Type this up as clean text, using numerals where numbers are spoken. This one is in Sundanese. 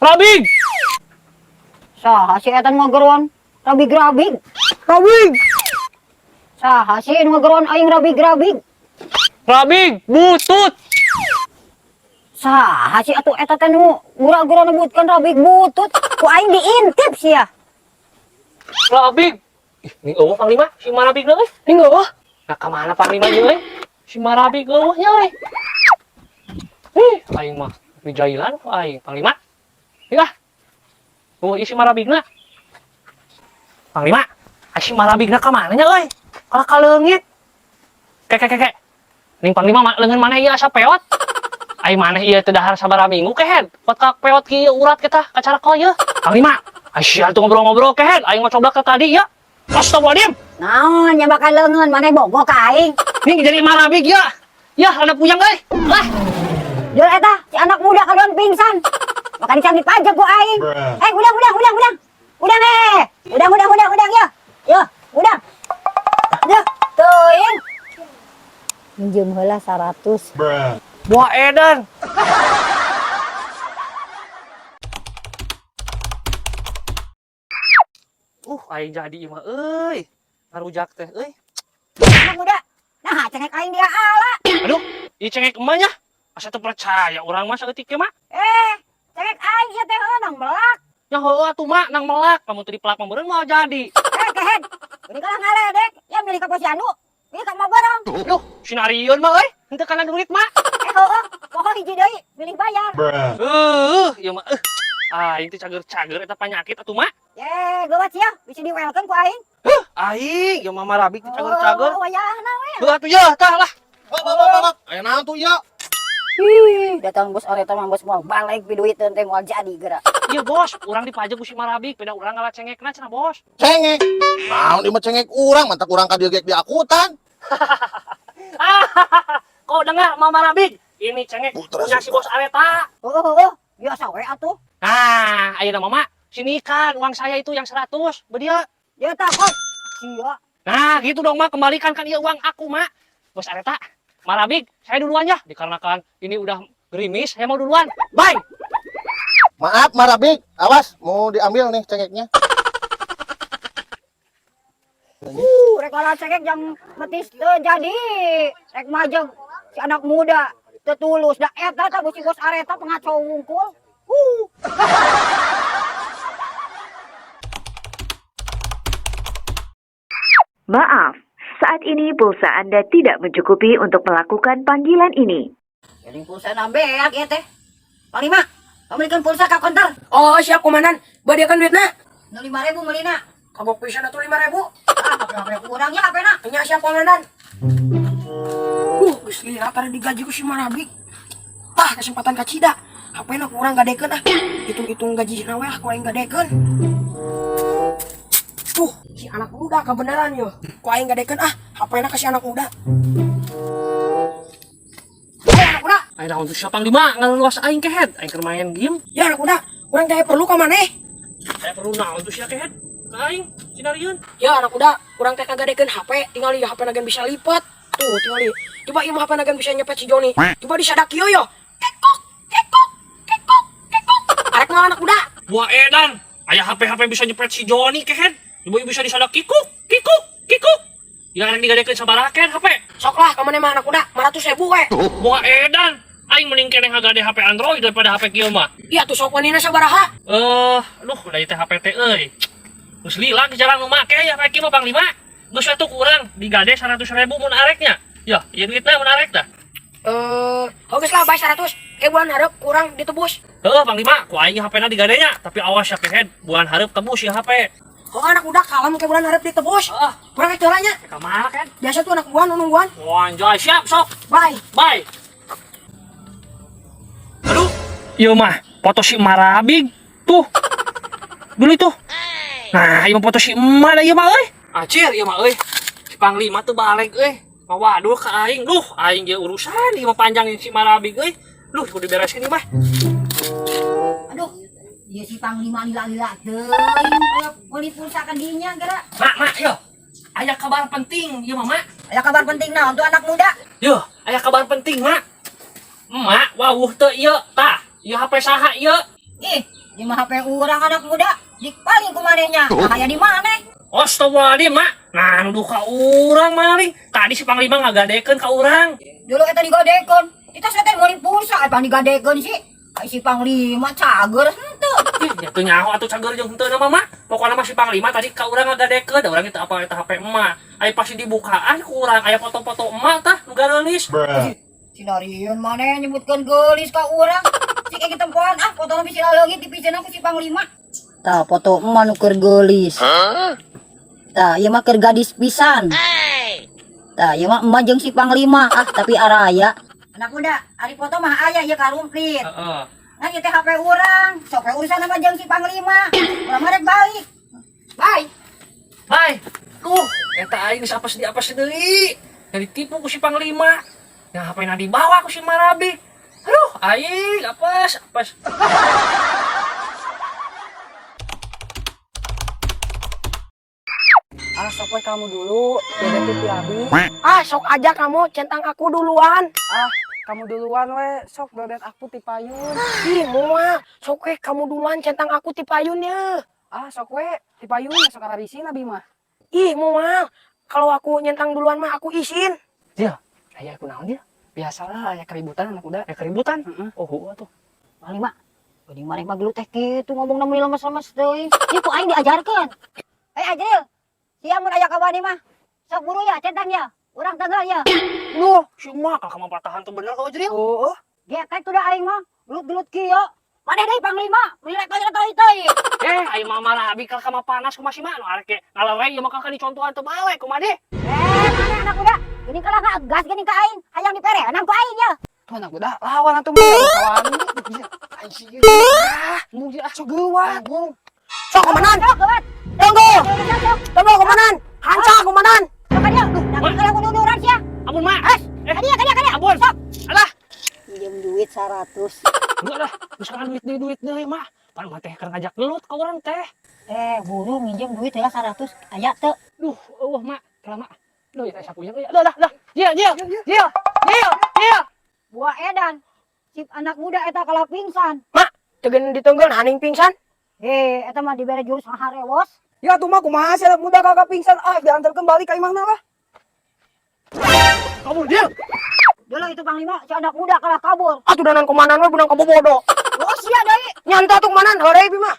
Rabig! Saha si eta nu ngageroan rabig-rabig? Rabig! Saha si nu ngageroan aing rabig-rabig? Rabig! Butut! Saha si atuh eta teh nu gura-gura nebutkeun rabig butut? Ku aing diintip sia. Rabig! Ih, ini eueuh Panglima, si Marabig euy. Ini eueuh. Nah, ka mana Panglima ieu euy? Si Marabig eueuh nya euy. Ih, aing mah dijailan ku aing Panglima. Ih ah. Oh, ieu si Marabigna. Panglima, ah, si Marabigna ka mana nya euy? Kalah kaleungit. Ke ke ke ke. Ning Panglima leungeun maneh ieu asa peot. Ai maneh ieu teu dahar sabaraha minggu kehed. Kuat ka peot kieu urat kita ka carakol ieu. Panglima, ai sia tuh ngobrol-ngobrol kehed, aing mah coblak ke tadi ya. Astagfirullahaladzim. Naon nya bakal leungeun maneh bogoh ka aing? Nih jadi Marabig ya. Ya, rada puyeng euy. Lah, Jual eta si anak muda kaluan pingsan. Maka dicang dipajak ku aing. Eh, udang udang udang udang. Udang eh. Udang udang udang udang ya. Yo, udang. Yo, teuing. Minjem heula 100. Buah edan. Aing jadi ieu mah euy. Ngarujak teh euy. Anak muda. Nah, cengek aing dia ala. Aduh, ieu cengek emak nya. Asa teu percaya urang mah saeutik ge mah. Eh, cengek aing ieu teh heuh nang melak. Nya heueuh atuh mak nang melak, lamun teu dipelak mah meureun moal jadi. Eh, kehed. Ini kalah ngaledek, ya milih ka posyandu. Milih ka mah barang. Duh, sinarieun mah euy, henteu kana duit mak. Eh, heueuh, poho hiji deui, milih bayar. Heueuh, ieu mah euh. Aing teh cager-cager eta panyakit atuh mak. Ye, geuwat sia, bisa diwelkeun ku aing. Heuh, aing ieu mah Marabig teh cager-cager. Oh, wayahna we. Heuh atuh yeuh tah lah. Bak, bak, bak, bak. Aya naon tuh ya? Ih, datang bos areta mah bos moal balik piduiteun teh moal jadi geura. Iya bos, urang dipajak ku si Marabig, beda urang ngalah cengekna cenah bos. Cengek. Naon ieu mah cengek urang, mantak urang ka dieu ge diakutan. Kau dengar Mama Marabig? Ini cengek Putra punya si bos Areta. Heueuh heueuh, biasa we atuh. Nah, ayeuna Mama, sini kan uang saya itu yang 100, bedia. Dia takut. Sia. Nah, gitu dong Mak, kembalikan kan iya uang aku, Mak. Bos Areta, Marabig, saya duluan ya. Dikarenakan ini udah gerimis, saya mau duluan. Bye. Maaf Marabig, awas mau diambil nih cengeknya. Rek kalah cengek jang betis teu jadi. Rek majeng si anak muda teu tulus da eta tah si bos Areta pengacau wungkul. Maaf, saat ini pulsa Anda tidak mencukupi untuk melakukan panggilan ini. Jadi pulsa nambeak ieu teh. Panglima, pamilikeun pulsa ka konter. Oh, siap komandan. Badiakan duitna. Nu 5.000 meulina. Kagok pisan atuh 5.000. Ah, HP urang nya HP-na. Nya siap komandan. Geus lila tadi digaji ku si Marabig. Tah, kesempatan kacida. HP-na ku urang gadekeun ah. Hitung-hitung gaji na we ah ku aing gadekeun. Tuh, si anak muda kebenaran yo. Ku aing gadekeun ah, HP-na ke si anak muda. Hei anak muda. Ayo naon tuh siapa Panglima ngaluas aing kehed, aing keur main game. Ya anak muda, urang teh perlu ka maneh. Saya perlu naon tuh sia kehed? Ka aing sinarieun. Ya anak muda, urang teh kagadekeun HP, tinggal di HP nagan bisa lipat. Tuh, tinggal di. Coba ieu mah HP nagan bisa nyepet si Joni. Coba disadak kieu yo. Kekok, kekok, kekok, kekok. Arek mah anak muda. Buah edan, aya HP-HP bisa nyepet si Joni kehed. Ibu bisa disadak kikuk, kikuk, kikuk. Ya arek digadekeun sabaraha kehed HP? Sok lah, ka maneh mah anak muda, 500.000 we. Buah edan, aing mending keneh ngagade HP Android daripada HP kieu mah. Iya tuh sok wanina sabaraha? Aduh, udah teh HP teh euy. Geus lila geus jarang nu make ya HP kieu mah Panglima. Geus atuh kurang digade 100.000 mun areknya. Ya, ieu duitna mun arek tah. Oh geus lah bae 100. Ke bulan hareup kurang ditebus. Heuh Panglima, ku aing HP-na digadenya, tapi awas ya kehed, bulan hareup tebus ya HP. Oh anak muda kalem ke bulan hareup ditebus. Heeh. Kurang itu nya. Ka mana kan? Biasa tuh anak buah nungguan. Wah, anjay, siap sok. Bye. Bye. Aduh, ieu mah foto si Marabig. Tuh. Dulu itu. Nah, ieu mah foto si emak da ieu mah euy. Acir ieu mah euy. Si Panglima tuh balik euy. Ngawaduh ka aing. Duh, aing ge urusan ieu mah panjang si Marabig euy. Duh, kudu dibereskeun ieu mah. Aduh, ieu si Panglima lila-lila teuing meuli pulsa ka dinya geura. Mak, mak, yo. Aya kabar penting ieu mah, mak. Aya kabar penting naon tuh anak muda? Yo, aya kabar penting, mak. Emak, wawuh teu ieu. Tah, ieu HP saha ieu? Ih, Di mah HP urang, anak muda. Di paling ku manehnya. Nah, aya di mana? Astagfirullahaladzim, Mak. Nah, nuduh ka urang maling. Tadi si Panglima ngagadekeun ka urang. Dulu eta digadekeun. Kita teh meuli pulsa, apa digadekeun sih? Ai si Panglima cager henteu. Ih, nya teu nyaho atuh cager jeung henteu na mah. Pokokna mah si Panglima tadi ka urang ngagadekeun, da urang itu apa eta HP emak. Ai pasti dibukaan ku urang aya foto-foto emak tah nu gareulis. Sinarieun maneh nyebutkeun geulis ka urang. Cik kayak tempoan ah, fotona bisi laleungit dipiceunna ku si Panglima. Tah, foto emak nu keur geulis. Tah, ieu mah keur gadis pisan. Tah, ieu mah emak jeung si Panglima. Ah, tapi araya. Anak muda, ari foto mah aya ieu karumplit. Heeh. Nah, ieu teh HP urang. Sok we urusan sama jeung si Panglima. Urang mah rek balik. Bye. Hai. Duh, eta aing geus apa sedih apa deui. Jadi tipu ku si Panglima. Nah, HP na dibawa ku si Marabi. Aduh, aing apes, apes. Ah, sok we kamu dulu, beda ti abi. Ah, sok aja kamu centang aku duluan. Ah, kamu duluan we, sok dodet aku ti payun. Ih, moal, sok we kamu duluan centang aku ti payun ya. Ah, sok we ti payun sok ararisin abi mah. Ih, moal. Kalau aku nyentang duluan mah aku isin. Dia, aya aku naon dia? Biasalah aya keributan anak muda. Aya keributan. Heeh. Oh, heueuh atuh. Panglima. Geuning maneh mah gelut teh kitu ngomongna meuni lemes-lemes teuing. Ieu ku aing diajarkeun. Eh, Ajril. Sia mun aya kawani mah. Sok buru ya centang ya. Urang tanggal ya. Duh, si emak kalau kamu patahan tuh bener kau Jril. Oh, oh. Getek tuh dah aing mah. Gelut-gelut kieu. Maneh deui Panglima, meuni rek teuing teuing. Eh, aing mah Marabi kalau kamu panas kumaha si mah nu arek ge ngaleweng ieu mah kakak dicontohan teu bae kumaha deh. Eh, maneh anak muda. Geuning kalah ngagas geuning ka aing. Hayang diperenan ku aing ya. Tuh anak muda lawan atuh mah kawan. Aing sih. Ah, mung ah sok geuwat. Sok komandan. Sok geuwat. Tunggu. Sok sok. Tunggu komandan. Hanca komandan. Sok ka dieu. Duh, nah kalah kududuran sia. Ampun, Mak. Es, Eh, ka dieu ka dieu ka dieu. ampun. Sok. Alah, Pinjem duit 100. enggak lah, misalkan duit deui duit deui mah. Pan mah teh keur ngajak gelut ka urang teh. Eh, buru minjem duit heula 100. Aya teu? Duh, eueuh mak, kela mak. Duh, eta sapunya euy. Dah, dah, dah. Jil, jil, jil, jil, jil. Buah edan. Si anak muda eta kalah pingsan. Mak, tegen ditenggeun haning pingsan. Eh, eta mah dibere jurus harewos. Ya tuh mah kumaha sih anak muda kakak pingsan ah diantarkeun balik ka imahna lah. Kabur, jil. Dulu itu Panglima, si anak muda kalah kabur. Atuh danan komandan we benang kabobodo. Oh, sia deui. Nyanta tuh komandan, heureuy bi mah.